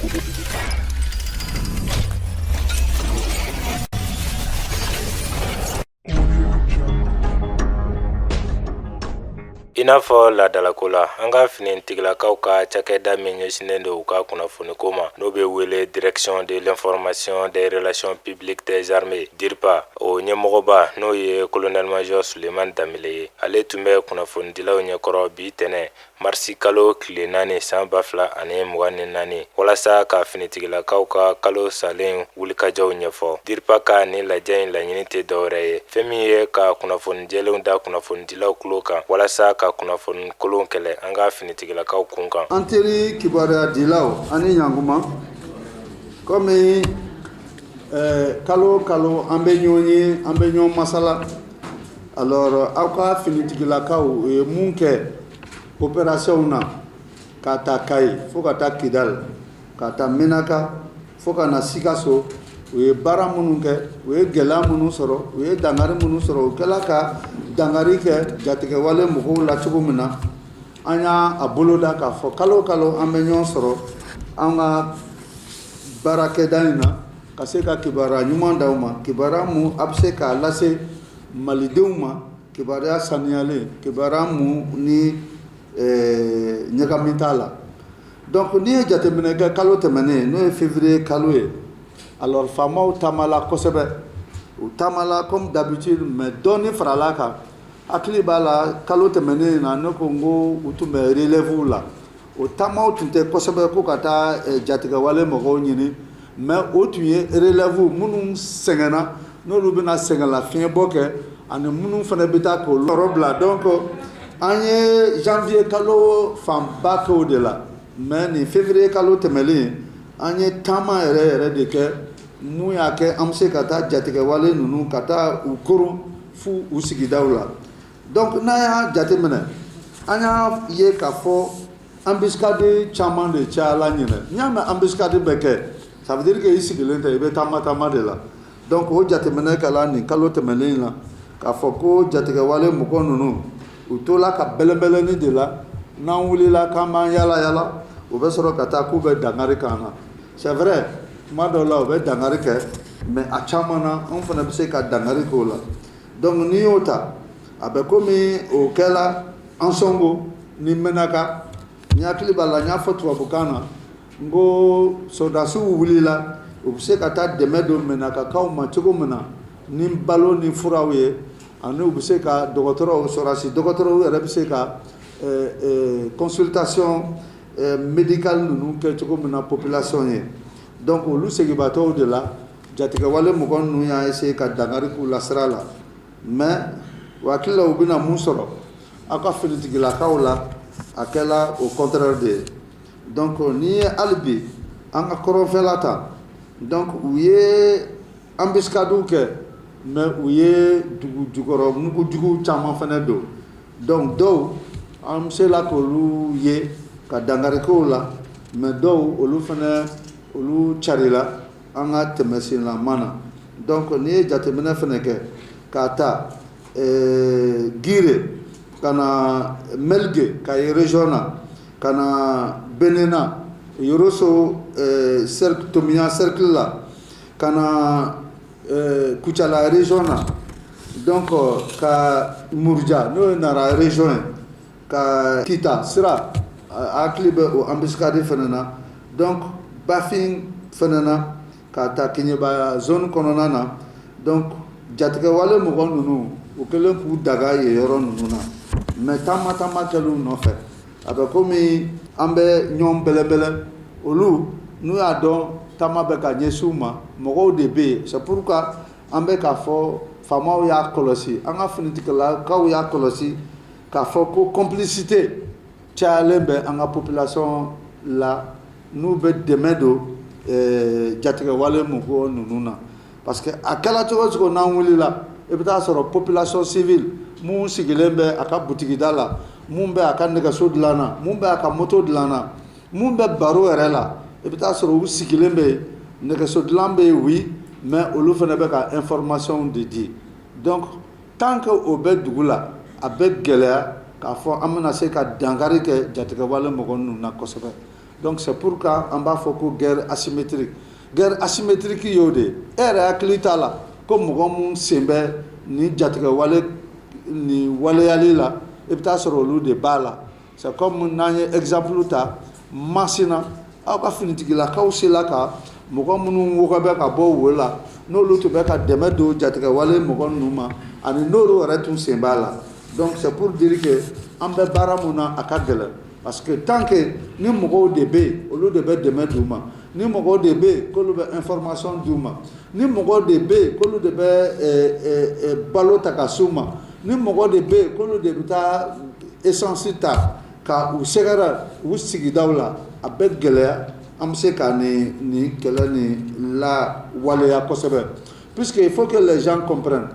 I n'a fɔ laadalako la, an ka finitigilakaw ka cakɛda min ɲɛsinnen don u ka kunnafoniko ma, n'o bɛ wele Direction de l'information des relations publiques des armées, DIRPA, o ɲɛmɔgɔba n'o ye colonel major Sulemani Danbele ye, ale tun bɛ kunnafonidilaw ɲɛkɔrɔ bi tɛnɛn marisi kalo tile 4 san 2024, walasa ka finitigilakaw ka kalo salen wulikajɔw ɲɛfɔ. DIRPA ka nin lajɛ in laɲini tɛ dɔwɛrɛ ye, fɛn min ye ka kunnafoni jɛlenw da kunnafonidilaw tulo kan walasa ka kunnafoni kolon kɛlɛ an ka finitigilakaw kun kan. An teri kibaruyadilaw, ani ɲankuma. Komi kalo o kalo an bɛ ɲɔgɔn ye, an bɛ ɲɔgɔn masala. Alors, aw ka finitigilakaw, u ye mun kɛ opération na, ka taa Kayi fo ka taa Kidal, ka taa Menaka fo ka na Sikaso, u ye baara minnu kɛ, u ye gɛlɛya minnu sɔrɔ, u ye dankari minnu sɔrɔ, u kɛla ka dankari kɛ jatigɛwale mɔgɔw la cogo min na, an y'a boloda k'a fɔ kalo o kalo an bɛ ɲɔgɔn sɔrɔ an ka baarakɛda in na, ka se ka kibaruya ɲuman d'aw ma, kibaruya mun a bɛ se k'a lase malidenw ma, kibaruya saniyalen, kibaruya mun ni ɲagami t'a la. Donc n'i ye jateminɛ kɛ, kalo tɛmɛnen, n'o ye février kalo ye, alors faamaw taamala kosɛbɛ. U taamala comme d'habitude, mais dɔɔni farala kan. Hakili b'a la, kalo tɛmɛnen na, ne ko n ko u tun bɛ relève la. O taamaw tun tɛ kosɛbɛ ko ka taa jatigɛwale mɔgɔw ɲini, mais o tun ye relève minnu sɛgɛnna, n'olu bɛna sɛgɛnla fiɲɛbɔ kɛ, ani minnu fana bɛ taa k'o yɔrɔ bila. Donc an ye janvier kalo fanba kɛ o de la, mais nin février kalo tɛmɛlen, an ye taama yɛrɛ yɛrɛ de kɛ, mun y'a kɛ an bɛ se ka taa jatigɛwale ninnu, ka taa u koron f'u u sigidaw la. Donc n'an y'a jateminɛ, an y'a ye k'a fɔ embuscade caman de cayala ɲinɛ. N'i y'a mɛn embuscade bɛ kɛ, ça veut dire que i sigilen tɛ, i bɛ taama taama de la. Donc o jateminɛ kɛla nin kalo tɛmɛnen in na, k'a fɔ ko jatigɛwale mɔgɔ ninnu, u tola ka bɛlɛnbɛlɛnni de la. N'an wulila k'an b'an yala yala, u bɛ sɔrɔ ka taa k'u bɛ dankari k'an na. C'est vrai, tuma dɔw la u bɛ dankari kɛ, mais a caman na, anw fana bɛ se ka dankari k'o la. Donc n'i y'o ta, a bɛ komi o kɛla Ansongo ni Menaka. Ni hakili b'a la, n y'a fɔ tubabukan na, n ko sɔrɔdasiw wulila, u bɛ se ka taa dɛmɛ don Menakakaw ma cogo min na ni balo ni furaw ye, ani u bɛ se ka dɔgɔtɔrɔw, sɔrɔdasi dɔgɔtɔrɔw yɛrɛ bɛ se ka consultation médicale ninnu kɛ cogo min na population ye. Donc olu seginbatɔw de la, jatigɛwale mɔgɔ ninnu y'a essayer ka dankari k'u la sira la, mais u hakili la u bɛna mun sɔrɔ aw ka finitigilakaw la, a kɛla au contraire de ye. Donc n'i ye hali bi an ka kɔrɔnfɛla ta, donc u ye embuscade kɛ, mais u ye dugu jukɔrɔ mugujugu caman fana don. Donc dɔw, an sela k'olu ye ka dankari k'o la, mais dɔw, olu fana, olu carila an ka tɛmɛsenlama na. Donc n'i ye jateminɛ fana kɛ, k'a ta Gire ka na Melge, ka ye région na, ka na Benena, Yoroso, cercle Tominian cercle la, ka na Kucala région na, donc ka Muruja, n'o ye Nara région ye, ka Kita sira, hakili bɛ o embuscade fana na. Donc Bafin fana na, ka taa Keɲeba zone kɔnɔna na. Donc jatigɛwale mɔgɔ ninnu, u kɛlen k'u daga yen yɔrɔ ninnu na, mais taama taama kɛlen nɔfɛ, a bɛ komi an bɛ ɲɔgɔn bɛlɛbɛlɛ. Olu n'u y'a dɔn taama bɛ ka ɲɛsin u ma, mɔgɔw de bɛ yen. C'est pourquoi an bɛ k'a fɔ faamaw y'a kɔlɔsi, an ka finitigilakaw y'a kɔlɔsi k'a fɔ ko complicité cayalen bɛ an ka population la, n'u bɛ dɛmɛ don jatigɛwale mɔgɔ ninnu na, parce que a kɛla cogo o cogo, n'an wulila, i bɛ taa sɔrɔ population civile mun sigilen bɛ a ka butigida la, mun bɛ a ka nɛgɛso dilan na, mun bɛ a ka moto dilan na, mun bɛ baro yɛrɛ la, i bɛ taa sɔrɔ u sigilen bɛ yen, nɛgɛso dilan bɛ yen, oui, mais olu fana bɛ ka information de di. Donc tant que o bɛ dugu la, a bɛ gɛlɛya k'a fɔ an bɛna se ka dankari kɛ jatigɛwale mɔgɔ ninnu na kosɛbɛ. Donc c'est pourquoi an b'a fɔ ko guerre asymétrique. Guerre asymétrique y'o de ye. E yɛrɛ hakili t'a la ko mɔgɔ mun sen bɛ nin jatigɛ wale nin waleyali la, i bɛ taa sɔrɔ olu de b'a la. C'est comme n'an ye exemple ta Masina, aw ka finitigilakaw sela ka mɔgɔ minnu wɔgɔbɛ ka bɔ wo la, n'olu tun bɛ ka dɛmɛ don jatigɛ wale mɔgɔ ninnu ma, ani n'olu yɛrɛ tun sen b'a la. Donc c'est pour dire que an bɛ baara mun na, a ka gɛlɛn, parce que tant que ni mɔgɔw de bɛ yen, olu de bɛ dɛmɛ d'u ma, ni mɔgɔw de bɛ yen k'olu bɛ information d'u ma, ni mɔgɔw de bɛ yen k'olu de bɛ balo ta ka s'u ma, ni mɔgɔ de bɛ yen k'olu de bɛ taa essence ta ka u sɛgɛrɛ u sigidaw la, a bɛ gɛlɛya an bɛ se ka nin kɛlɛ nin la waleya kosɛbɛ, puisque il faut que les gens comprennent,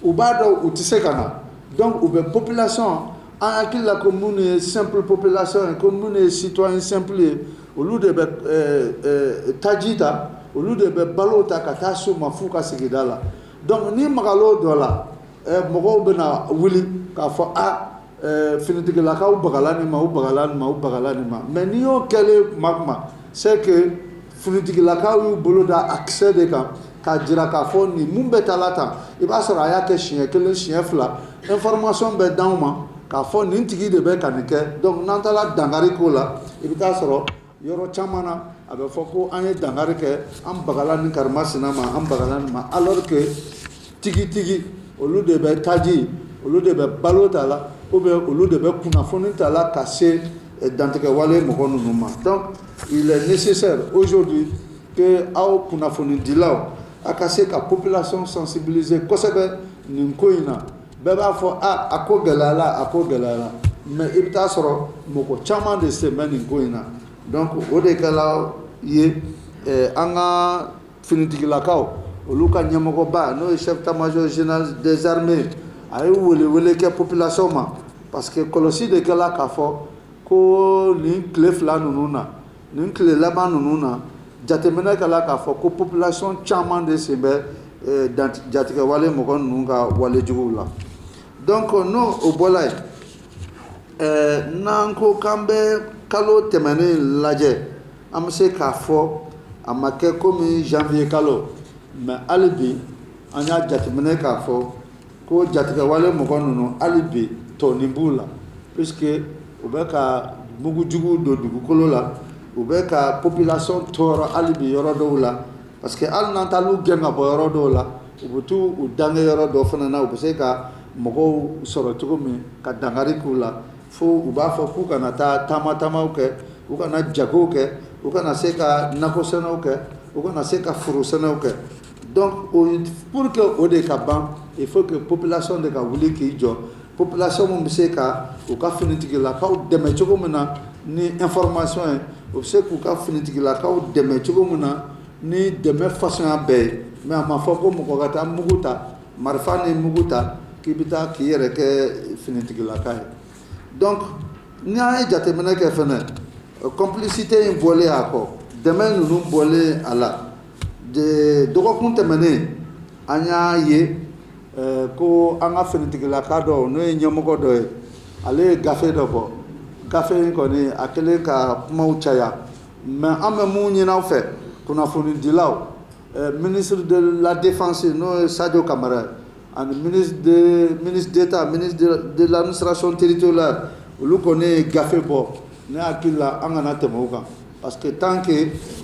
u b'a dɔn u tɛ se ka na. Donc u bɛ population, an hakili la ko minnu ye simple population ye, ko minnu ye citoyen simple ye, olu de bɛ taji ta, olu de bɛ balo ta ka taa s'u ma f'u ka sigida la. Donc ni magal'o dɔ la, mɔgɔw bɛna wuli k'a fɔ: a finitigilakaw bagala nin ma, u bagala nin ma, u bagala nin ma. Mais n'i y'o kɛlen kuma kuma, c'est que finitigilakaw y'u bolo da a kisɛ de kan k'a jira k'a fɔ nin mun bɛ taa la tan. I b'a sɔrɔ a y'a kɛ siɲɛ kelen, siɲɛ fila, information bɛ d'anw ma k'a fɔ nin tigi de bɛ ka nin kɛ. Donc n'an taara dankari k'o la, i bɛ taa sɔrɔ yɔrɔ caman na, a bɛ fɔ ko an ye dankari kɛ, an bagala ni karimasina ma, an bagala nin ma, alors que tigitigi olu de bɛ taji, olu de bɛ balo ta la, ou bien olu de bɛ kunnafoni ta la ka se dantigɛ wale mɔgɔ ninnu ma. Donc il est nécessaire aujourd'hui que aw kunnafonidilaw, a ka se ka population sensibiliser kosɛbɛ nin ko in na. Bɛɛ b'a fɔ a a ko gɛlɛyala, a ko gɛlɛyala, mais i bɛ taa sɔrɔ mɔgɔ caman de sen bɛ nin ko in na. Donc o de kɛla ye an ka finitigilakaw, olu ka ɲɛmɔgɔba, n'o ye chef d'état-major général des armées, a ye welewele kɛ population ma, parce que kɔlɔsi de kɛla k'a fɔ ko nin tile 2 ninnu na, nin tile laban ninnu na, jateminɛ kɛla k'a fɔ ko population caman de sen bɛ jatigɛ wale mɔgɔ ninnu ka wale juguw la. Donc n'o o bɔla yen, n'an ko k'an bɛ kalo tɛmɛnen lajɛ, an bɛ se k'a fɔ a ma kɛ komi janvier kalo, mais hali bi an y'a jateminɛ k'a fɔ ko jatigɛ wale mɔgɔ ninnu, hali bi tɔnin b'u la, puisque u bɛ ka mugujugu don dugukolo la, u bɛ ka population tɔɔrɔ hali bi yɔrɔ dɔw la, parce que hali n'an taal'u gɛn ka bɔ yɔrɔ dɔw la, u bɛ t'u u dange yɔrɔ dɔ fana na, u bɛ se ka mɔgɔw sɔrɔ cogo min ka dankari k'u la, fo u b'a fɔ k'u kana taa taama taamaw kɛ, u kana jagow kɛ, u kana se ka nakɔ sɛnɛw kɛ, u kana se ka foro sɛnɛw kɛ. Donc pour que o de ka ban, il faut que population de ka wuli k'i jɔ, population mun bɛ se ka u ka finitigilakaw dɛmɛ cogo min na ni information ye, u bɛ se k'u ka finitigilakaw dɛmɛ cogo min na ni dɛmɛ façon bɛɛ ye. Mais a ma fɔ ko mɔgɔ ka taa mugu ta, marifa ni mugu ta, k'i bɛ taa k'i yɛrɛ kɛ finitigilaka ye. Donc ni an ye jateminɛ kɛ fɛnɛ, complicité in bɔlen a kɔ, dɛmɛ ninnu bɔlen a la, de dɔgɔkun tɛmɛnen, an y'a ye ko an ka finitigilaka dɔ, n'o ye ɲɛmɔgɔ dɔ ye, ale ye gafe dɔ bɔ. Gafe in kɔni, a kɛlen ka kumaw caya, mais an bɛ mun ɲini aw fɛ, kunnafonidilaw, ministre de la Défense, n'o ye Sadio Kamara ye, ani ministre d'État, ministre de l'Administration territoriale, olu kɔni ye gafe bɔ. Ne hakili la, an kana tɛmɛ o kan, parce que tant que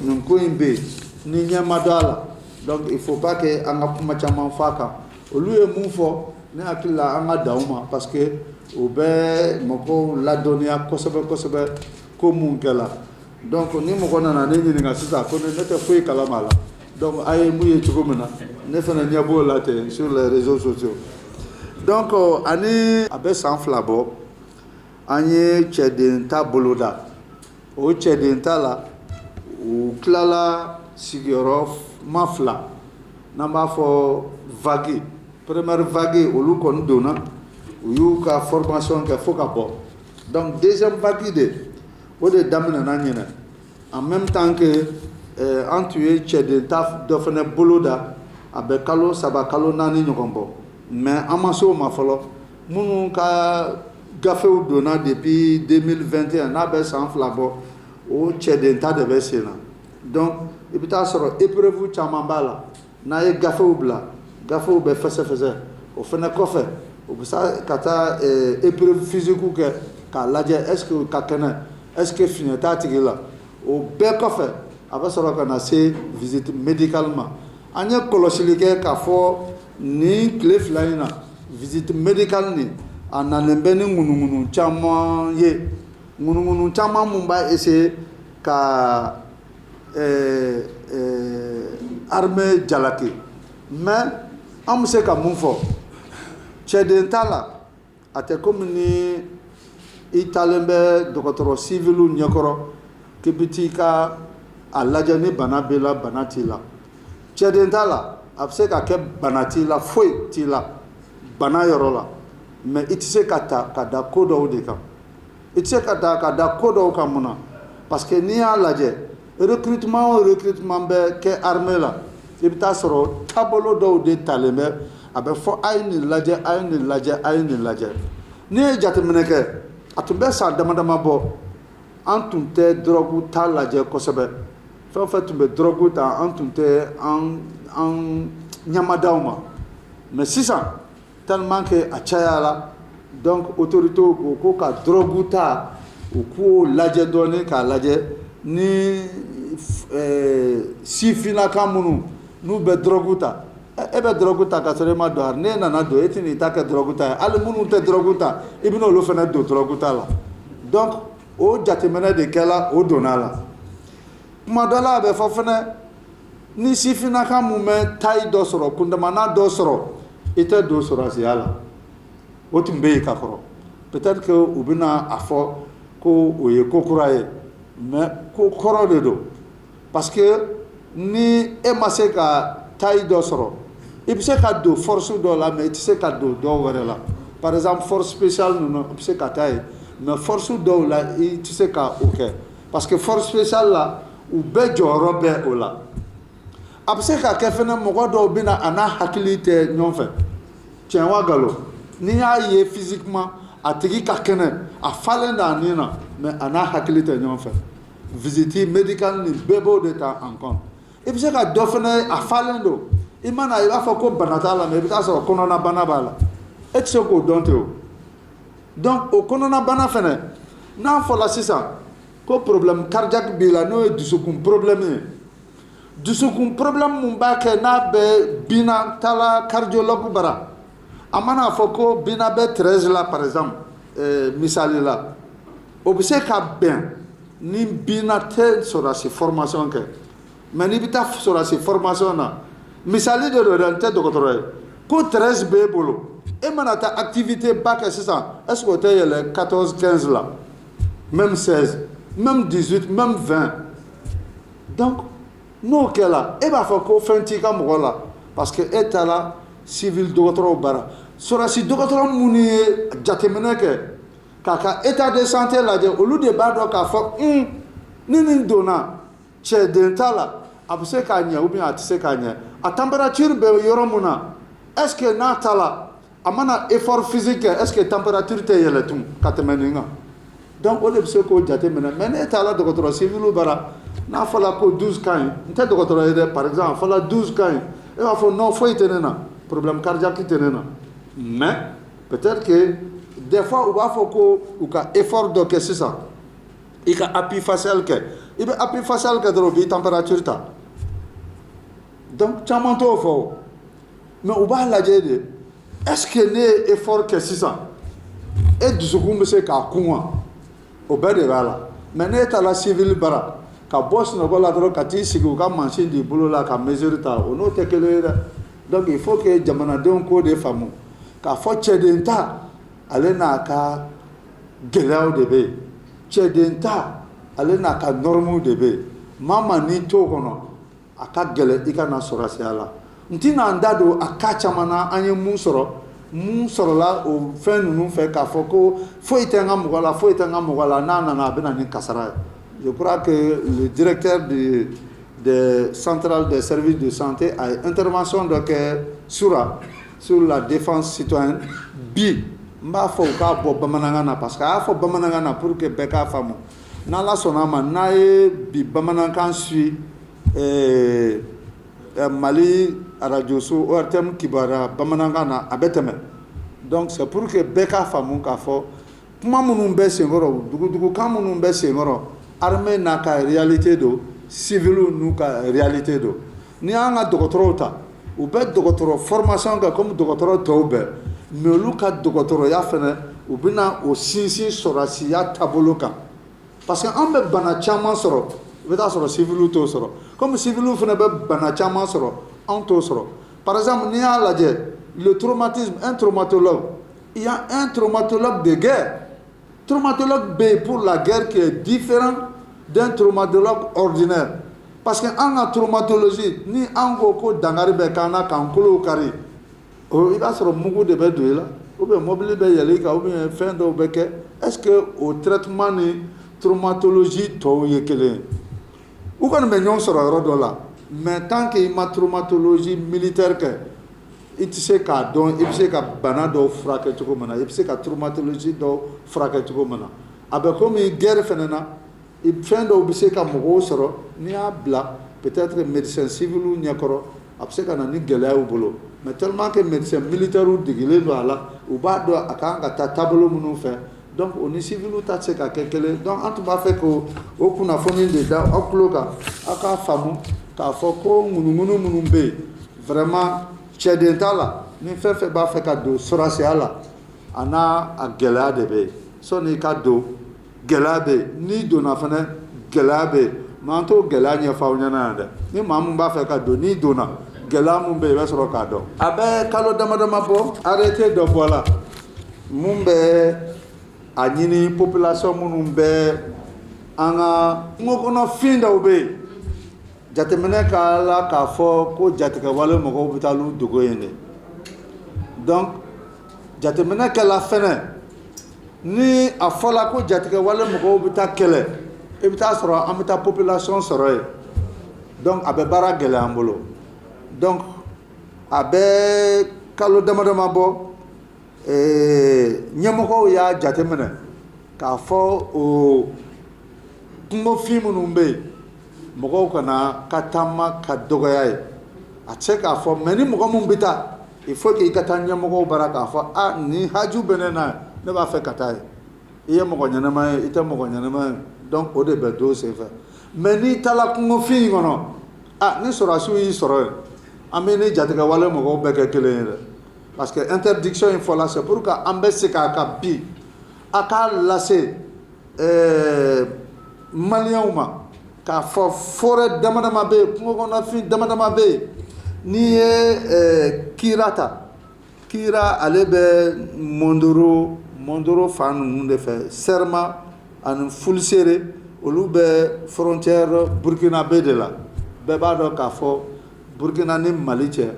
nin ko in bɛ yen, ni ɲɛ ma dɔn a la, donc il faut pas que an ka kuma caman fɔ a kan. Olu ye mun fɔ, ne hakili la, an ka dan o ma, parce que o bɛ mɔgɔw ladɔnniya kosɛbɛ kosɛbɛ ko mun kɛla. Donc ni mɔgɔ nana ne ɲininka sisan ko ne tɛ foyi kalama a la, donc a ye mun ye cogo min na, ne fana ɲɛ b'o la ten sur les réseaux sociaux. Donc ani a bɛ san 2 bɔ, an ye cɛden ta boloda. O cɛden ta la, u tilala sigiyɔrɔ ma fila, n'an b'a fɔ vague première vague, olu kɔni donna, u y'u ka formation kɛ fo ka bɔ. Donc deuxième vague de, o de daminɛna ɲinɛ, en même temps que an tun ye cɛden ta dɔ fana boloda, a bɛ kalo 3, kalo 4 ɲɔgɔn bɔ, mais an ma se o ma fɔlɔ. Minnu ka gafew donna depuis 2021, n'a bɛ san 2 bɔ, O cɛden ta de bɛ sen na. Donc i bɛ taa sɔrɔ épreuve caman b'a la. N'a ye gafew bila, gafew bɛ fɛsɛfɛsɛ. O fana kɔfɛ, u bɛ se ka taa épreuve physique kɛ k'a lajɛ est ce que ka kɛnɛ, est ce que fiɲɛ t'a tigi la. O bɛɛ kɔfɛ, a bɛ sɔrɔ ka na se visite médicale ma. An ye kɔlɔsili kɛ k'a fɔ nin tile 2 in na, visite médicale nin, a nalen bɛ ni ŋunuŋunu caman ye, ŋunuŋunu caman mun b'a essayer ka armée jalaki. Mais an bɛ se ka mun fɔ? Cɛden t'a la, a tɛ komi ni i taalen bɛ dɔgɔtɔrɔ civiliw ɲɛkɔrɔ k'i bɛ t'i ka a lajɛ ni bana b'i la, bana t'i la. Cɛden t'a la, a bɛ se ka kɛ bana t'i la, foyi t'i la bana yɔrɔ la, mais i tɛ se ka ta ka da ko dɔw de kan. I tɛ se ka ta ka da ko dɔw kan. Mun na? Parce que n'i y'a lajɛ, recrutement o recrutement bɛ kɛ armée la, i bɛ taa sɔrɔ taabolo dɔw de talen bɛ. A bɛ fɔ a ye nin lajɛ, a ye nin lajɛ, a ye nin lajɛ. N'i ye jateminɛ kɛ, a tun bɛ san dama dama bɔ, an tun tɛ drogue ta lajɛ kosɛbɛ. Fɛn o fɛn tun bɛ drogue ta, an tun tɛ an ɲɛmadaw ma. Mais sisan, tellement que a cayara, donc autorités ko ko ka drogue ta, u k'o lajɛ dɔɔnin, k'a lajɛ ni sifinnaka minnu n'u bɛ drogue ta. E bɛ drogue ta ka sɔrɔ e ma don, n'e nana don, e tɛn'i ta kɛ drogue ta ye. Hali minnu tɛ drogue ta, i bɛna olu fana don drogue ta la. Donc o jateminɛ de kɛla, o donna la. Kuma dɔ la, a bɛ fɔ fɛnɛ ni sifinnaka mun bɛ taille dɔ sɔrɔ, kundamana dɔ sɔrɔ, i tɛ don sɔrɔsiya la. O tun bɛ yen ka kɔrɔ. Peut-être que u bɛna a fɔ ko o ye ko kura ye, mais ko kɔrɔ de don, parce que ni e ma se ka taille dɔ sɔrɔ, i bɛ se ka don force dɔ la, mais i tɛ se ka don dɔw wɛrɛ la. Par exemple, force spéciale ninnu, i bɛ se ka taa yen, mais force dɔw la, i tɛ se ka o kɛ, parce que force spéciale la, u bɛɛ jɔyɔrɔ bɛ o la. A bɛ se ka kɛ fɛnɛ, mɔgɔ dɔw bɛ na, a n'a hakili tɛ ɲɔgɔn fɛ. Tiɲɛ wa nkalon? N'i y'a ye physiquement, a tigi ka kɛnɛ, a falen don a nin na, mais a n'a hakili tɛ ɲɔgɔn fɛ. Visite médicale nin bɛɛ b'o de ta en compte. I bɛ se ka dɔ fɛnɛ, a falen don, i mana, i b'a fɔ ko bana t'a la, mais i bɛ taa sɔrɔ kɔnɔna b'a la. E tɛ se k'o dɔn ten o. Donc o kɔnɔna bana fɛnɛ, n'a fɔla sisan ko problème cardiaque b'i la, n'o ye dusukun problème ye, dusukun problème mun b'a kɛ n'a bɛ bina taala cardiologue bara, a mana fɔ ko bina bɛ 13 la par exemple, misali la, o bɛ se ka bɛn ni bina tɛ sɔrɔdasi formation kɛ. Mais n'i bɛ taa sɔrɔdasi formation na, misali de don dɛ, n tɛ dɔgɔtɔrɔ ye, ko 13 b'e bolo, e mana taa activité ba kɛ sisan, est ce que o tɛ yɛlɛ 14, 15 la, même 16, même 18, même 20? Donc n'o kɛla, e b'a fɔ ko fɛn t'i ka mɔgɔ la, parce que e taara civil dɔgɔtɔrɔw bara. Sɔrɔdasi dɔgɔtɔrɔ minnu ye jateminɛ kɛ k'a ka état de santé lajɛ, olu de b'a dɔn k'a fɔ ni nin donna cɛden t'a la, a bɛ se k'a ɲɛ ou bien a tɛ se k'a ɲɛ. A température bɛ yɔrɔ mun na, est ce que n'a ta la, a mana effort physique kɛ, est ce que température tɛ yɛlɛ tun ka tɛmɛ nin kan? Donc o de bɛ se k'o jateminɛ. Mais n'e taara dɔgɔtɔrɔ civil bara, n'a fɔra ko 12 ka ɲi, n tɛ dɔgɔtɔrɔ ye dɛ, par exemple, a fɔra 12 ka ɲi, e b'a fɔ non, foyi tɛ ne na, problème cardiaque tɛ ne na. Mais peut-être que des fois, u b'a fɔ ko u ka effort dɔ kɛ sisan, i ka appui facial kɛ. I bɛ appui facial kɛ dɔrɔn, u b'i température ta. Donc caman t'o fɔ o, mais u b'a lajɛ de, est ce que ne ye effort kɛ sisan, e dusukun bɛ se k'a kun wa? O bɛɛ de b'a la. Mais n'e taara civil bara, ka bɔ sunɔgɔ la dɔrɔn ka t'i sigi, u ka mansin d'i bolo la ka mesure ta, o n'o tɛ kelen ye dɛ. Donc il faut que jamanadenw k'o de faamu k'a fɔ cɛden ta, ale n'a ka gɛlɛyaw de bɛ yen. Cɛden ta, ale n'a ka normes de bɛ yen. Maa maa n'i t'o kɔnɔ, a ka gɛlɛn i ka na sɔrɔsiya la. N tɛna n da don a cas caman na. An ye mun sɔrɔ, mun sɔrɔla o fɛn ninnu fɛ, k'a fɔ ko foyi tɛ n ka mɔgɔ la, foyi tɛ n ka mɔgɔ la, n'a nana, a bɛ na ni kasara ye. Je crois que le directeur de centrale des services de santé a ye intervention dɔ kɛ sur la défense citoyenne bi. N b'a fɔ u k'a bɔ bamanankan na, parce que a y'a fɔ bamanankan na pour que bɛɛ k'a faamu. N'Ala sɔnna a ma, n'a ye bi bamanankan suit Mali arajoso ORTM kibaruya bamanankan na, a bɛ tɛmɛ. Donc c'est pour que bɛɛ k'a faamu k'a fɔ kuma minnu bɛ senkɔrɔ, dugudugukan minnu bɛ senkɔrɔ, armée n'a ka réalité don, civil n'u ka réalité don. N'i y'an ka dɔgɔtɔrɔw ta, u bɛ dɔgɔtɔrɔ formation kɛ comme dɔgɔtɔrɔ tɔw bɛɛ, mais olu ka dɔgɔtɔrɔya fana, u bɛna o sinsin sɔrɔdasiya taabolo kan, parce que an bɛ bana caman sɔrɔ, i bɛ taa sɔrɔ civil t'o sɔrɔ, comme civil fana bɛ bana caman sɔrɔ, anw t'o sɔrɔ. Par exemple, n'i y'a lajɛ, le traumatisme, un traumatologue, il y a un traumatologue de guerre, traumatologue bɛ yen pour la guerre qui est différent d'un traumatologue ordinaire, parce que an ka traumatologie, ni an ko ko dankari bɛ k'an na, k'an kolow kari, i b'a sɔrɔ mugu de bɛ don i la, ou bien mobili bɛ yɛlɛ i kan, ou bien fɛn dɔw bɛ kɛ. Est ce que o traitement ni traumatologie tɔw ye kelen ye? U kɔni bɛ ɲɔgɔn sɔrɔ yɔrɔ dɔ la, mais tant que i ma traumatologie militaire kɛ, i tɛ se k'a dɔn i bɛ se ka bana dɔw furakɛ cogo min na, i bɛ se ka traumatologie dɔw furakɛ cogo min na. A bɛ komi guerre fana na, fɛn dɔw bɛ se ka mɔgɔw sɔrɔ, n'i y'a bila peut-être médecin civil ɲɛkɔrɔ, a bɛ se ka na ni gɛlɛya y'u bolo. Mais tellement que médecin militaire degelen don a la, u b'a dɔn a kan ka taa taabolo minnu fɛ, donc o ni civil ta tɛ se ka kɛ kelen. Donc an tun b'a fɛ k'o o kunnafoni de da aw tulo kan, aw k'a faamu k'a fɔ ko ŋunuŋunu minnu bɛ yen, vraiment cɛden t'a la. Ni fɛn fɛn b'a fɛ ka don sɔrɔdasiya la, a n'a a gɛlɛya de bɛ yen. Sɔnni i ka don, gɛlɛya bɛ yen. N'i donna fana, gɛlɛya bɛ yen. Mais an t'o gɛlɛya ɲɛfɔ aw ɲɛna yan dɛ. Ni maa min b'a fɛ ka don, n'i donna, gɛlɛya mun bɛ yen, i bɛ sɔrɔ k'a dɔn. A bɛ kalo dama dama bɔ, arrêté dɔ bɔla mun bɛ a ɲini population minnu bɛ an ka kungo kɔnɔ fin dɔw bɛ yen, jateminɛ k'a la k'a fɔ ko jatigɛwale mɔgɔw bɛ taa olu dogo yen de. Donc jateminɛ kɛla fɛnɛ, ni a fɔla ko jatigɛwale mɔgɔw bɛ taa kɛlɛ, i bɛ taa sɔrɔ an bɛ taa population sɔrɔ yen. Donc a bɛ baara gɛlɛya an bolo. Donc a bɛ kalo dama dama bɔ, ɲɛmɔgɔw y'a jateminɛ k'a fɔ o kungofin minnu bɛ yen, mɔgɔw kana ka taama ka dɔgɔya ye. A tɛ se k'a fɔ, mais ni mɔgɔ min bɛ taa, il faut que i ka taa ɲɛmɔgɔw bara k'a fɔ: a nin haju bɛ ne na, ne b'a fɛ ka taa yen. I ye mɔgɔ ɲɛnama ye, i tɛ mɔgɔ ɲɛnama ye, donc o de bɛ don sen fɛ. Mais n'i taara kungofin in kɔnɔ, a ni sɔrɔdasiw y'i sɔrɔ yen, an bɛ ni jatigɛwale mɔgɔw bɛɛ kɛ kelen ye dɛ, parce que interdiction in fɔla, c'est pour que an bɛ segin a kan bi, a k'a lase maliyɛnw ma k'a fɔ forêt dama dama bɛ yen, kungo kɔnɔfin dama dama bɛ yen. N'i ye Kira ta, Kira ale bɛ Mondoro fan ninnu de fɛ, Serma ani Fulisere, olu bɛ frontière burkinabé de la. Bɛɛ b'a dɔn k'a fɔ Burkina ni Mali cɛ,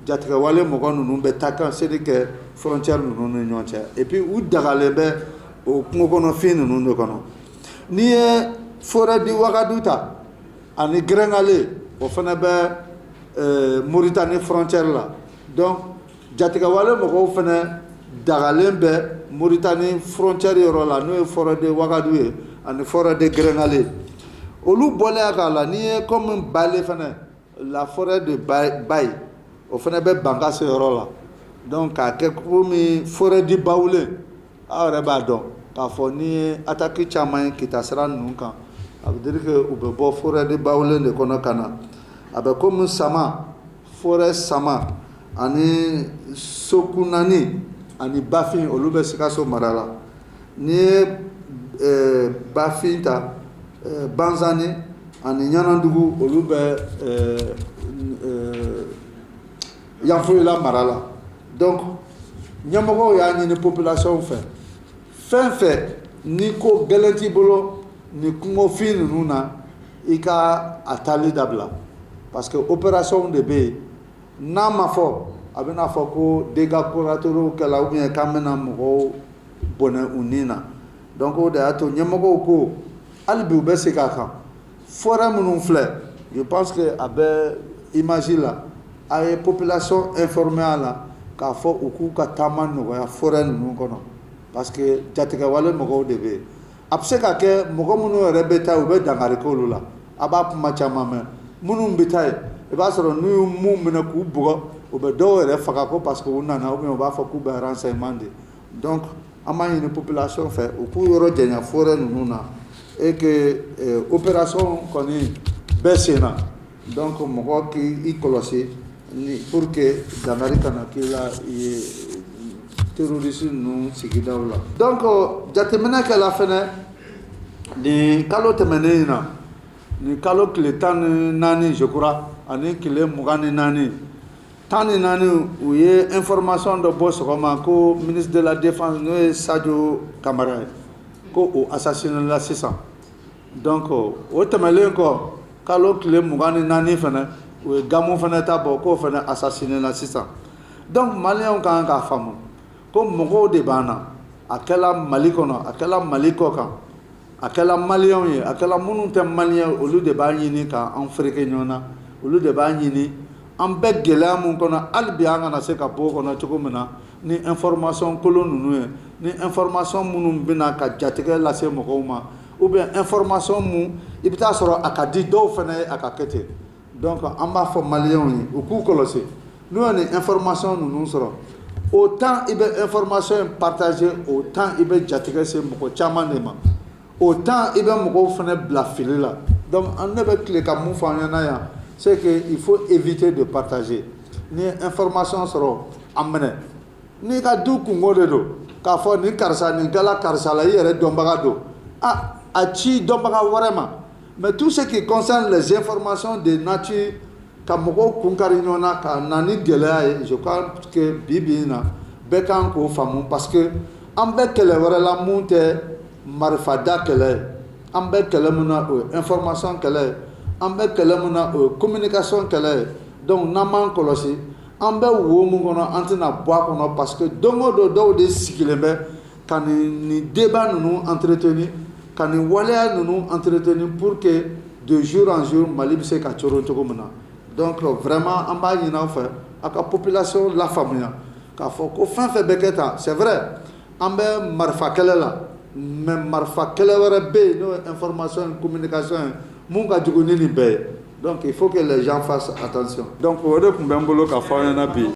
jatigɛwale mɔgɔ ninnu bɛ taa kan seli kɛ frontière ninnu ni ɲɔgɔn cɛ, et puis u dagalen bɛ o kungo kɔnɔfin ninnu de kɔnɔ. N'i ye forêt du Wagadu ta ani Gɛrɛngale, o fana bɛ Moritani frontière la. Donc jatigɛwale mɔgɔw fana dagalen bɛ Moritani frontière yɔrɔ la, n'o ye forêt de Wagadu ye ani forêt de Gɛrɛngale. Olu bɔlen a la, n'i ye comme Bale fana, la forêt de Baye, o fana bɛ Bankasi yɔrɔ la. Donc k'a kɛ komi forêt du Bawule, aw yɛrɛ b'a dɔn k'a fɔ ni ye attaque caman ye Kita sira ninnu kan, a veut dire que u bɛ bɔ forêt de Bawule de kɔnɔ ka na. A bɛ komi Sama, forêt Sama ani Sokunani ani Bafin, olu bɛ Sikaso mara la. N'i ye Bafin ta, Banzani ani Ɲanadugu, olu bɛ Yanfolila mara la. Donc ɲɛmɔgɔw y'a ɲini population fɛ, fɛn fɛn ni ko gɛlɛn t'i bolo ni kungofin ninnu na, i ka a taali dabila, parce que opération de bɛ yen. N'a ma fɔ, a bɛna fɔ ko dégâts collatéraux kɛla ou bien k'an bɛna mɔgɔw bɔnɛ u ni na. Donc o de y'a to ɲɛmɔgɔw ko hali bi u bɛ segin a kan. Forêt minnu filɛ, je pense que a bɛ image la, a ye population informée a la k'a fɔ u k'u ka taama nɔgɔya forêt ninnu kɔnɔ, parce que jatigɛwale mɔgɔw de bɛ yen. A bɛ se ka kɛ mɔgɔ minnu yɛrɛ bɛ taa, u bɛ dankari k'olu la. A b'a kuma caman mɛn. Minnu bɛ taa yen, i b'a sɔrɔ n'u ye mun minɛ k'u bugɔ, u bɛ dɔw yɛrɛ faga ko parce que u nana, ou bien u b'a fɔ k'u bɛ renseignement di. Donc an b'a ɲini population fɛ, u k'u yɔrɔ janya forêt ninnu na et que opération kɔni bɛɛ sen na. Donc mɔgɔ k'i kɔlɔsi ni pour que dankari kana k'i la ye terroriste ninnu sigidaw la. Donc jateminɛ kɛla fɛnɛ nin kalo tɛmɛnen in na, nin kalo tile 14, je crois, ani tile 24, 14, u ye information dɔ bɔ sɔgɔma ko ministre de la Défense, n'o ye Sadio Camara ye, ko o assassiné la sisan. Donc o tɛmɛlen kɔ, kalo tile 24 fɛnɛ, u ye Gamu fɛnɛ ta bɔ k'o fɛnɛ assassiné la sisan. Donc Maliyɛnw ka kan k'a faamu ko mɔgɔw de b'an na, a kɛla Mali kɔnɔ, a kɛla Mali kɔ kan, a kɛla Maliyɛnw ye, a kɛla minnu tɛ Maliyɛn, olu de b'a ɲini k'an fereke ɲɔgɔn na. Olu de b'a ɲini an bɛ gɛlɛya mun kɔnɔ hali bi, an kana se ka bɔ o kɔnɔ cogo min na ni information kolon ninnu ye, ni information minnu bɛna ka jatigɛ lase mɔgɔw ma, ou bien information mun i bɛ taa sɔrɔ a ka di dɔw fana ye a ka kɛ ten. Donc an b'a fɔ Maliyɛnw ye, u k'u kɔlɔsi. N'u ye nin information ninnu sɔrɔ, autant i bɛ information in partager, autant i bɛ jatigɛ se mɔgɔ caman de ma, autant i bɛ mɔgɔw fana bila fili la. Donc an ne bɛ tile ka mun fɔ an ɲɛna yan, c'est que il faut éviter de partager. Ni ye information sɔrɔ, a minɛ n'i ka du kungo de don, k'a fɔ nin karisa nin kɛla karisa la, i yɛrɛ dɔnbaga don, a ci dɔnbaga wɛrɛ ma. Mais tout ce qui concerne les informations de nature ka mɔgɔw kun kari ɲɔgɔn na, ka na ni gɛlɛya ye, je crois que bi bi in na, bɛɛ kan k'o faamu, parce que an bɛ kɛlɛ wɛrɛ la mun tɛ marifada kɛlɛ ye. An bɛ kɛlɛ mun na, o ye information kɛlɛ ye. An bɛ kɛlɛ mun na, o ye communication kɛlɛ ye. Donc n'an m'an kɔlɔsi, an bɛ wo mun kɔnɔ, an tɛna bɔ a kɔnɔ, parce que don o don, dɔw de sigilen bɛ ka nin débat ninnu entretenir, ka nin waleya ninnu entretenir, pour que de jour en jour Mali bɛ se ka coron cogo min na. Donc vraiment, an b'a ɲini aw fɛ, aw ka population lafaamuya k'a fɔ ko fɛn fɛn bɛ kɛ tan, c'est vrai, an bɛ marifa kɛlɛ la, mais marifa kɛlɛ wɛrɛ bɛ yen, n'o ye information communication ye, mun ka jugu ni nin bɛɛ ye. Donc il faut que les gens fassent attention. Donc o de tun bɛ n bolo ka fɔ aw ɲɛna bi.